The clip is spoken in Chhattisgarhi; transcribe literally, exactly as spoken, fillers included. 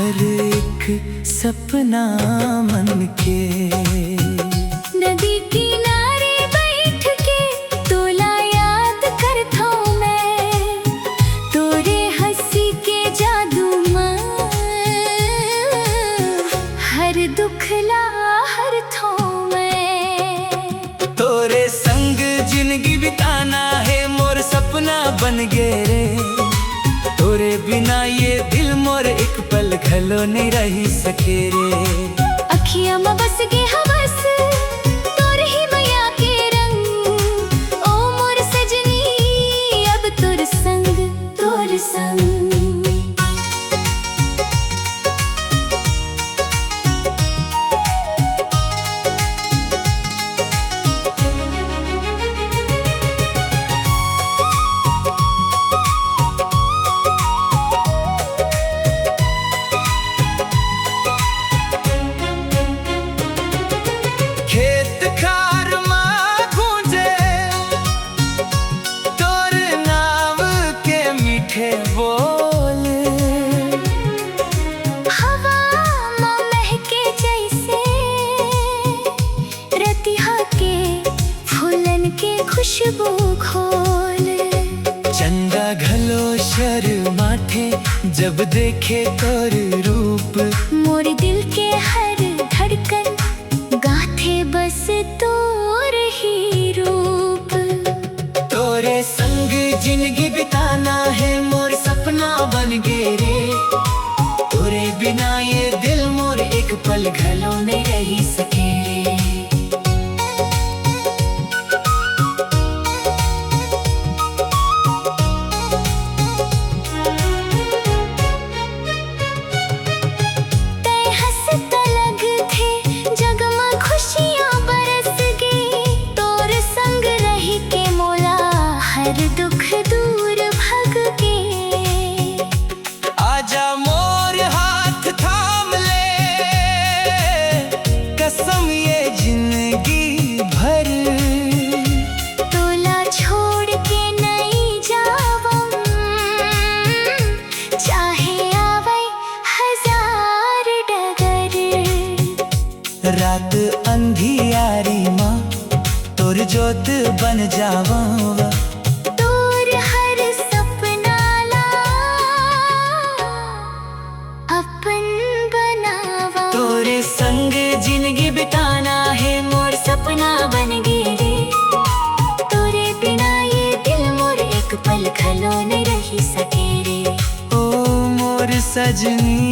हर एक सपना मन के। नदी किनारे बैठ के तोला याद करथौं मैं, तोरे हंसी के जादू म हर दुख ला हरथौं मैं। तोरे संग जिंदगी बिताना हे, मोर सपना बन गे रे। तोरे बिना ये दिल मोर एक पल घलो नइ रहि सके रे। अखियां म बस गे हवस तोर ही मया के रंग, ओ मोर सजनी, अब तोर संग, तोर संग। खेत खार मा गूंजे तोर नाम के मीठे बोल। हवा मा महके जैसे रतिहा के फूलन के खुशबू घोल। चंदा घलो शर्माथे जब देखे तोर रूप। मोर दिल के हर धड़कन गाथे बस तोर ही रूप। तोरे संग जिंदगी बिताना हे, मोर सपना बन गे रे। तोरे बिना ये दिल मोर एक पल घलो नइ रहि सके रे। तैं हंसत लगथे, जग म खुशियां बरस गे। तोर संग रहि के मोला हर दुख दूर भग गे। आजा मोर हाथ थाम ले, कसम ये जिंदगी भर। तोला छोड़ के नइ जावं, चाहे आवय हजार डगर। रात अंधियारी मा तोर जोत बन जावं। तोर हर सपना ला अपन बनावं। तोरे संग जिंदगी बिताना हे, मोर सपना बन गे रे। तोरे बिना ये दिल मोर एक पल घलो नइ रहि सके रे। ओ मोर सजनी,